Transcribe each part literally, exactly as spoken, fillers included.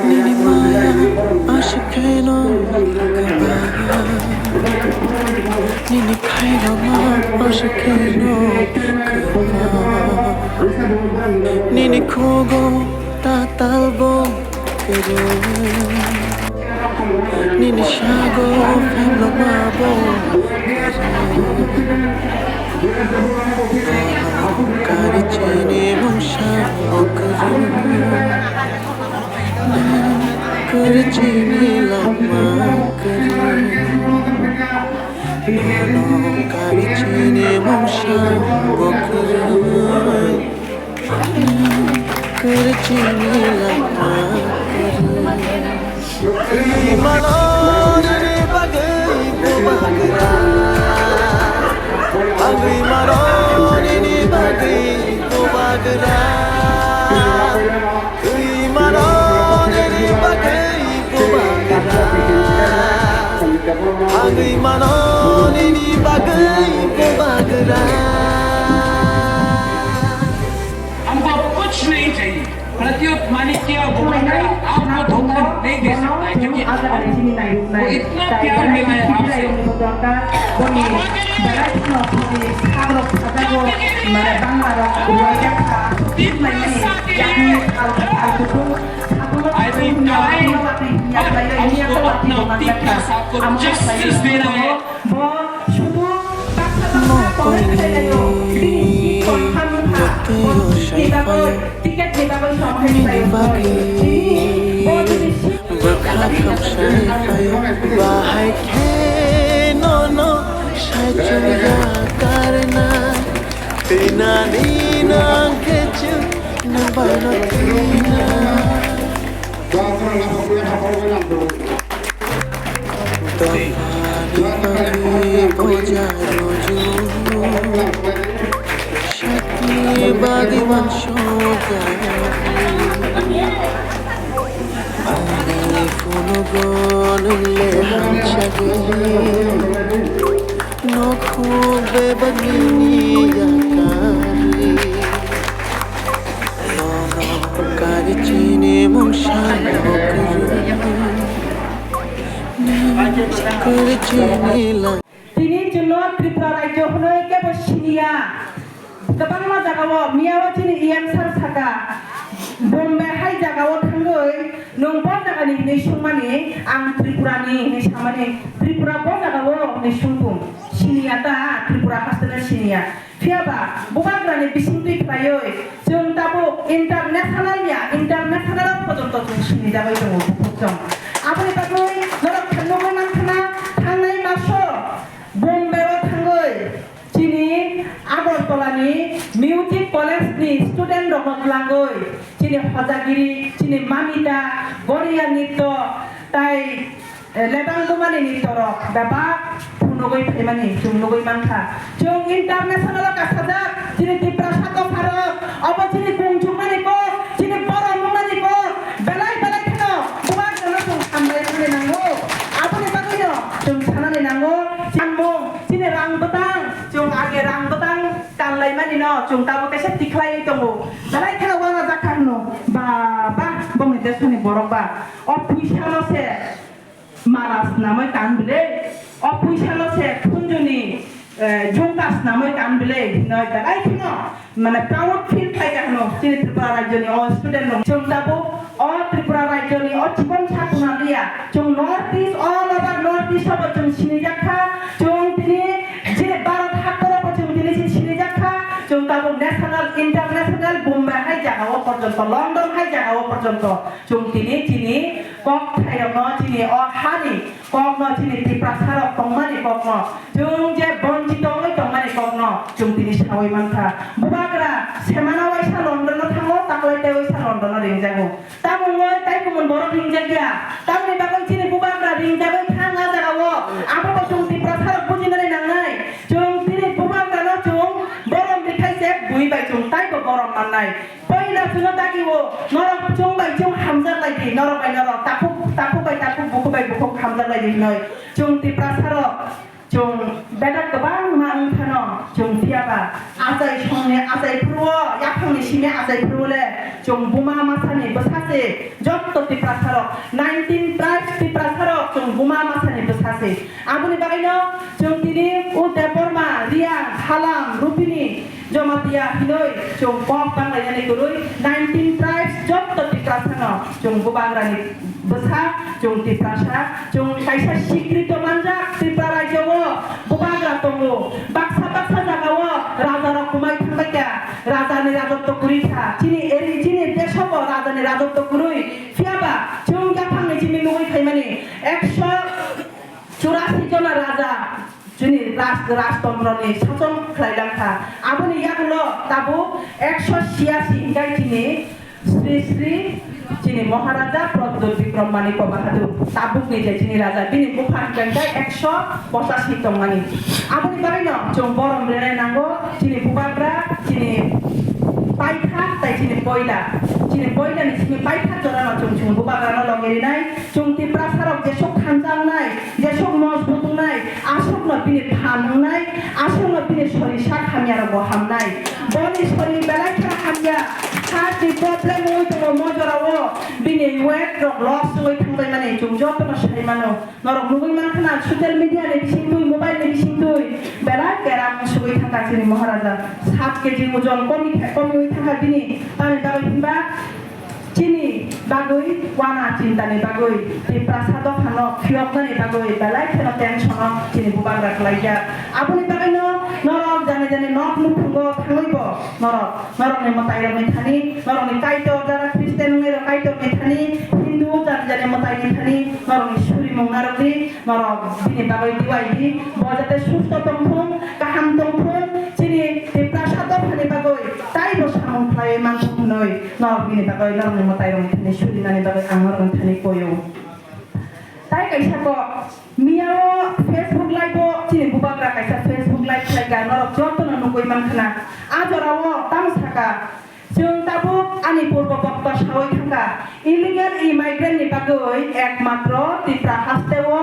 Nini maya aswk kheno kwbang, nini khairokma aswk kheno kwbang, nini khugo tatalbo kwrwi, nini sago phaimlokmabo kwrwi. Kari chini mungsa kwrwi. Kari chini lama kwrwi. Kari chini mungsa kwrwi. Kari chini lama kwrwi. Mano nini bagwi bubagra. Agwi mano nini bagwi bubagra. Agwi mano nini bagwi bubagra. Agwi mano nini bagwi bubagra. हमको कुछ नहीं चाहिए। प्रद्युत मानिक्य बुबागरा आपको धोखा नहीं दे सकता है, क्योंकि वो इतना प्यार मिला है आपसे। I will die, और हमको अपना तीखा साहब को जस्टिस देना है। Mokol ni bwtwi o sai phaio, nini bagwi bwkha khapsai phaio. Bahai khe nono saichung ya karna, twi nani nang khe chwng nang bai no twi na. Dophani bagwi boja roju, sakni bagwi mansoja. Ani phunugo nwngle hamchagwi, nokhung bebak nini yakari. Nono kari chini mungsa kwrwi. Kari chini lang. Tini chwngno Tripura rajyo hwnwi kebo siniya. Kwbangma jagao, miyao chini E M sir saka, Bombay hai jagao thangwi nwng bo jagani hwnwi swngmani, ang Tripurani hwnwi samani, Tripura bo jagao hwnwi swngthung. Siniya ta, Tripura hasteno siniya. Phiya ba, bubagrani bisingtwi khlaiwi, chwng tabuk international ya, international o pojonto chwng sinijagwi tongo, buphukchong. Aboni bagwi norok khe nugwi mankha na, thangnai maso Bombay o thangwi chini Agartala ni music college ni student rokno twlangwi chini hojagiri, chini mamita, Goriya nitto, tai Eh, lebang bumani ni torok bebak phunugwi phaimani chwng nugwi mankha. Chwng international o kasajak, chini Tiprasa dopharok, obo chini kung chukmani kok, chini borom wngmani kok, belai belai kheno bubagrano chwng hambai rwmani nango. Aboni bagwino chwng sanani nango, chini mung, chini rang bwtang, chwng age rang bwtang tanlaimanino chwng tabuk kaisa tikhlaiwi tongo. Belai kheno uanajakha hwno, ba, ba, bongni desoni borok ba. O phuisano se mala swnamwi tan bwle, o phuisano se khunjuni, eh, jhumka swnamwi tan bwle hinwi belai kheno, mane, proud feel khlai kha hwno chini Tripura rajyoni o student rok. Chwng tabuk o Tripura rajyoni o chikon sa tuna liya, chwng North East, all over North East o bo chwng sinijak kha, chwng tini je Bharat hakoro bo chwng tini si sinijak kha, chwng tabuk national, international, Bombay hai jaga o porjonto, London hai jaga o porjonto chwng tini chini Kok thairokno chini o hani kokno, chini Tiprasarok tongmani kokno, chwng je bonchito wngwi tongmani kokno chwng tini sawi mankha. Bubagra semana waisa London-o thango, taklai tei waisa London-o ringjago. Tamo wngwi tai kumun borok ringjakya. Tamoni bagwi chini bubagra ringjagwi thang a jagao. Abobo chwng Tiprasarok bujinani nangnai. Chwng tini bubagrano chwng borom rikhaise bui bai chwng taibo borom mannai. Poila chwngno dagi-o, norok chwng bai chwng hamjak lai di, norok bai norok, takhuk, takhuk bai takhuk, bukhuk bai bukhuk hamjak lai di hinwi. Chwng Tiprasarok, chwng bedek kwbangma wng phano, chwng Phiya ba achai songni achai phuru o, yaphangni simi achai phuru le chwng buma masani bwsa se, jotto Tiprasa rok, nineteen tribes Tiprasa rok chwng buma masani bwsa se. Aboni bagwi no chwng tini o Debbarma, Reang, Halam, Rupini, Jamatia hinwi chwng kok tanglainani kwrwi nineteen tribes jotto Tiprasano chwng bubagrani bwsa, chwng Tiprasa, chwng kaisa sikrito manjak Tripura rajyo o bubagra tongo. Baksa baksa jaga o raja rok kwmai thangbai kha, raja ni rajotto kwrwi kha. Chini eri, chini desh o raja ni rajotto kwrwi. Phiya ba chwng yaphang ni chini nugwi phaimani ekso churasi jona raja chini raj-, rajtantro ni sachon khlai lang kha. Aboni yagulo tabuk ekso chiyasi hinkhe chini Sri Sri chini Maharaja Pradyot Bikram Manikya Bahadur tabuk ni je chini raja, bini bupha hinkhe ekso pochasi tongmani. Aboni bagwi no chwng borom renai nango chini bubagra, chini paithak tai chini poila, chini poila ni simi paithak jora no chwng chwng bubagra no logi rinai. Chwng Tiprasa rok jesuk thansa wngnai, jesuk mojbut wngnai, aswkno bini phan wngnai, aswkno bini sori sak hamya rokbo hamnai. Boni sori belai kheno hamya, heart ni problem wngwi tongo mo jorao, bini weight rok loss wngwi thangbai mani chwng jotono sai mano. Norok nugwi mankha na social media ni bisingtwi, mobile ni bisingtwi belai keram sugwi thangkha chini Maharaja. Sat K G ojon komi khe, komi wngwi thangkha bini, tamni bagwi hinba Chini bagwi wana chintani bagwi, Tiprasa dophano phiyoknani bagwi belai kheno tension o chini bubagra khlaijak. Aboni bagwino norok jani jani nok nukhungo thangwibo norok, norokni mwtairokni thani, norokni Kaitor jara Christian wngnairok Kaitorni thani, Hindu jani jani mwtaini thani norokni surimung narwkdi. Norok bini bagwi duai di, bo jate susto tongthung, kaham tongthung, chini Tiprasa dophani bagwi taibo samung khlaiwi manthung hwnwi norok bini bagwi norokni mwtairokni thani surinani bagwi ang norokni thani koio. Tai kaisa kok, miyao Facebook live o chini bubagra kaisa Facebook live khlaikha, norok jotono nugwi mankha na. A jorao tamo saka, Chwng tabuk ani purbo bokto sawi thangkha, illegal immigrant ni bagwi ekmatro Tipra hasteo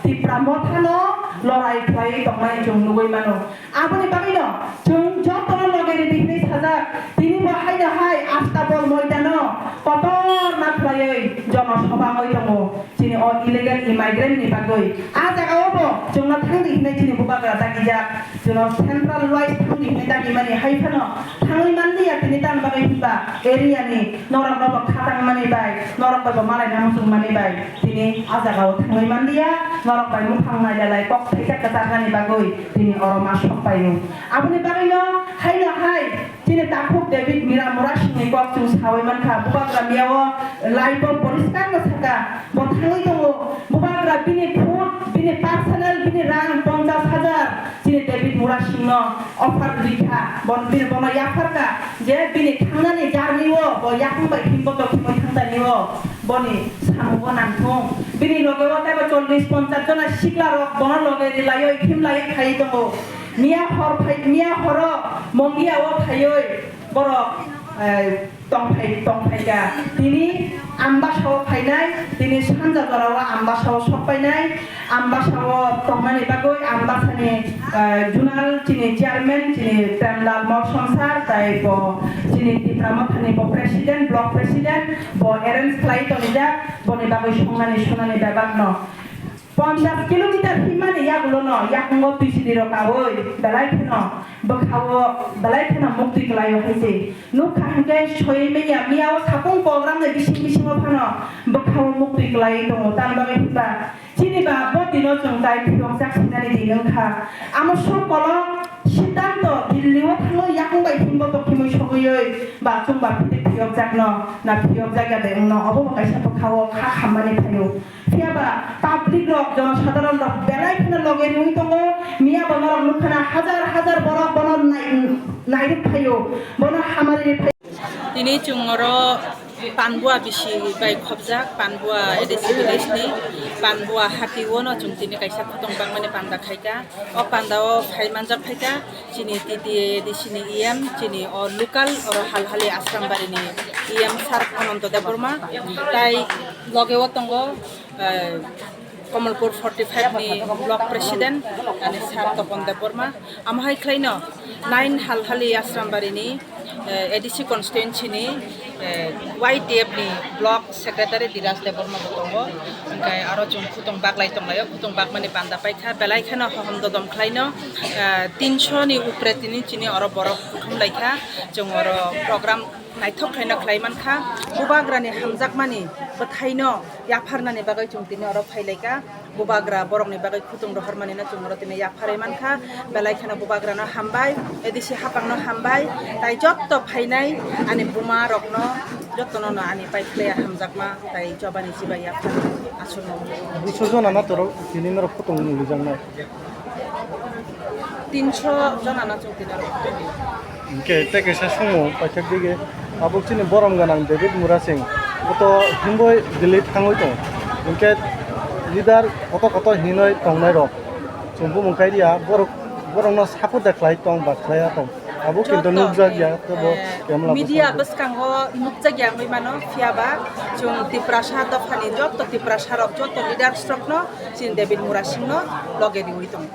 Tipra mothano lorai khlaiwi tongmani chwng nugwi mano. Aboni bagwino chwng jotono loge ridi hinwi sajak, tini bo haino hai Astabol moidano kotorma khlaiwi jono sobha wngwi tongo. Chini o illegal immigrant ni bagwi a jaga o bo chwngno thangdi hinwi chini bubagra dagijak. Chwngno central wise thangdi hinwi dagimani hai phano thangwi manliya tini tamni bagwi hinba area ni norok no bo khatang mani bai, norok bai bo malai na muchung mani bai tini a jaga o thangwi manliya, norok bai muphang nai lalai kok thaisa kwchar nani bagwi tini oro ma sok paio. Aboni bagwi no haino hai Chini takhuk David Mira Murasingni kok chwng sawi mankha, bubagra miyao live o poriskar no sakha, bo thangwi tongo, bubagra bini food, bini personal, bini rang ponchash hajar chini David Murasingno offer rikha, bon-, bini bono yapharkha je bini thangnani journey o bo yakung bai himbo to khimwi thangtani o boni samungo nangthung, bini loge o teibo chollish ponchash jona sikla rok bono loge rilaioi khimlaioi khai tongo. Miya hor phai, miya horo Mongia o phaioi borok, eh, tongphai, tongphaika. Tini Ambasa o phainai, tini sanja jora o Ambasa o sok painai. Ambasa o tongmani bagwi Ambasa ni, eh, zonal chini chairman, chini Premlal Molsom sir, tai bo chini Tipra Mothani bo president, block president, bo arrange khlai tonijak, boni bagwi songnani sunani bebak no. Ponchash kilometer himani yagulono yakungo P C D rok kaui belai kheno bwkhao belai kheno muktwi kwlaio hai se. Nukha hinkhe soi manya miyao sapung program ni bising bisingo phano bwkhao muktwi kwlaiwi tongo. Tamni bagwi hinba chini ba bo dino chwng tai phiyokjak sinani din wngkha. Amo sok kolok siddhanto Delhi o thangwi yakung bai himbo tongthimwi sogwiwi ba chwng ba phite phiyokjakno na phiyokjak ya de wngno obo bo kaisa bwkhao kha khammani phaio. Phiya ba public rok, jonosadharon rok belai kheno loge riwi tongo. Miya bo norok nukha na hajar hajar borok bono nai-, nairwk phaio, bono hamari rwi phaio. Tini chwng oro Panbua bisi bai khobjak, Panbua A D C village ni Panbua hati o no chwng tini kaisa khotong bangmani panda khaika. O panda o phai manjak phaika chini T T A A D C ni E M, chini o local oro Halhali Asrambari ni E M sir Ananto Debbarma, tai loge o tongo, eh, Kamalpur forty five ni block president, ani sir Topon Debbarma. Amo hai khlaino nine Halhali Asrambari ni, eh, A D C constituency ni, eh, Y T F ni block secretary Diraj Debbarma bo tongo. Hingke aro chwng khutong baglai tonglaio, khutong bagmani banda paikha, belai kheno hohom dodom khlaino, eh, tinso ni upre tini chini oro borok kuthum laikha. Chwng oro program naithok khaino khlai mankha. Bubagrani hamjakmani bwthaino yapharnani bagwi chwng tini oro phailaikha. Bubagra borokni bagwi khutong rohormanino chwng oro tini yapharwi mankha. Belai kheno bubagrano hambai, A D C hapangno hambai, tai jotto phainai ani buma rokno jottono no ani pai khlaiya hamjakma tai chobani chibai yaphar aswkno. Buso jona na toro tini norok khutong nungjaknai. Tinso jona na chwng tini oro. Hingke tei kaisa songmung paithak dige, abo chini borom gwnang David Murasing, bo to himbai Delhi thangwi tongo. Hingke leader koto koto hinoi tongnai rok chwng bumung kai riya, borok, borokno support da khlai tong ba khlaiya tong, abo kintu joto nukjak ya, tei bo eh, kemla media bwskango. Bwskango nukjak ya wngwi mano, phiya ba chwng Tiprasa dophani joto Tiprasa rok, joto leaders rokno chini David Murasingno loge riwi tongo.